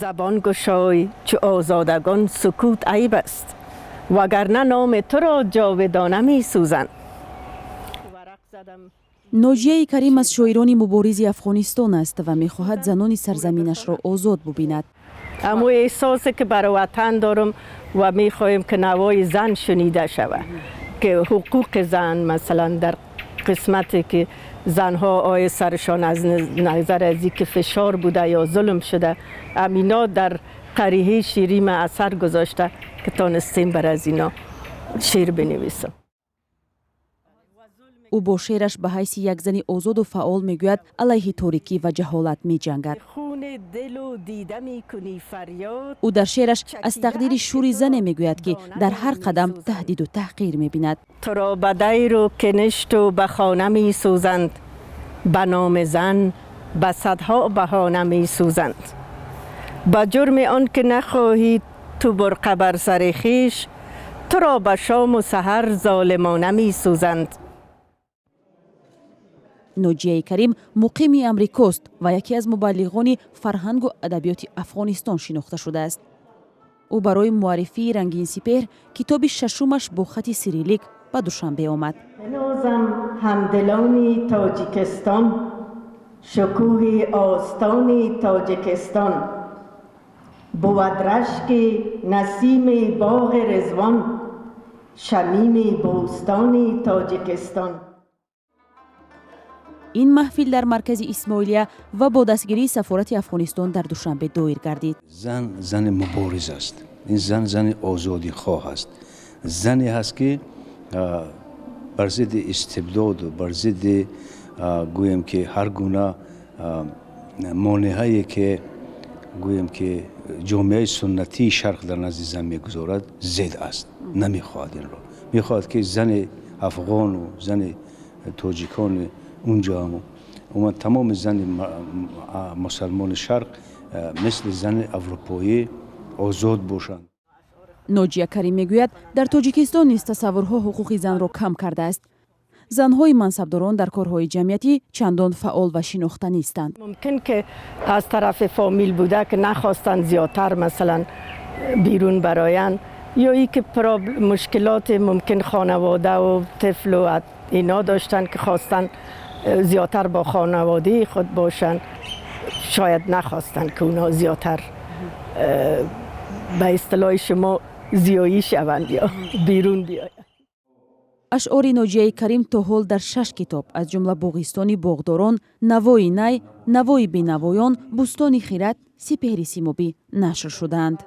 Забон гушой чу озодагон, сукут айб аст, вагарна номи туро ҷовидона месӯзанд. Ноҷияи Карим аз шоирони муборизи Афғонистон аст ва мехоҳад занони сарзаминашро озод бубинад. Аммо эҳсосе ки бар ватан дорам ва мехоҳем, ки навои зан шунида шавад, ки ҳуқуқи зан, масалан, дар қисмате ки занҳо ои саршон аз назар аз ки фишор буда ё зулм шуда, амино дар қариҳаи шеърии ма асар гузошта, ки тонистем бар аз ино шеър бинависам. Ӯ бо шеъраш ба ҳайси як зани озоду фаъол, мегӯяд, алайҳи торикӣ ва ҷаҳолат меҷангад. Хуни дилу дида мекунӣ фарёд. Ӯ дар шеъраш аз тақдири шури зане мегӯяд, ки дар ҳар қадам таҳдиду таҳқир мебинад. Туро ба дайру киништу ба хона месӯзанд, ба номи зан ба садҳо баҳона месӯзанд, ба ҷурми он ки нахоҳӣ ту бурқа бар сари хеш, туро ба шому саҳар золимона месӯзанд. Ноҷияи Карим муқими Амрикост ва яке аз мубаллиғони фарҳангу адабиёти Афғонистон шинохта шудааст. Ӯ барои муаррифии «Рангин сипеҳр», китоби шашумаш бо хати сирилик, ба Душанбе омад. Бинозам ҳамдилони Тоҷикистон, шукӯҳи остони Тоҷикистон, бувад рашки насими боғи Ризвон, шамими бӯстони Тоҷикистон. Ин маҳфил дар маркази Исмоилия ва бо дастгирии сафорати Афғонистон дар Душанбе доир гардид. Зан зани мубориз аст. Ин зан зани озодихоҳ аст, зане ҳаст, ки бар зидди истибдоду бар зидди, гӯем ки, ҳар гуна монеҳае, ки, гӯем ки, ҷомеаи суннатии шарқ дар назди зан мегузорад, зид аст. Намехоҳад инро, мехоҳад, ки зани афғону зани тоҷикони унҷо, умуман тамоми зани мусалмони шарқ мисли зани аврупоӣ озод бошанд. Ноҷия Карим мегӯяд, дар Тоҷикистон низ тасаввурҳо ҳуқуқи занро кам кардааст. Занҳои мансабдорон дар корҳои ҷамъиятӣ чандон фаъол ва шинохта нестанд. Мумкин ки аз тарафи фомил буда, ки нахостанд зиёдтар, масалан, берун бароянд, ё ин ки мушкилоти мумкин хонаводаву тифлу ино доштанд, ки хостанд зиёдтар бо хонаводаи худ бошанд. Шояд нахостанд, ки اونا зиёдтар, ба истилоҳи шумо, зиёӣ шаванд ё берун биёянд. Ашъори Ноҷияи Карим то ҳол дар шаш китоб, аз ҷумла «Боғистони боғдорон», «Навои най», «Навои бенавоён», «Бӯстони хирад», «Сипеҳри симобӣ» нашр шудаанд.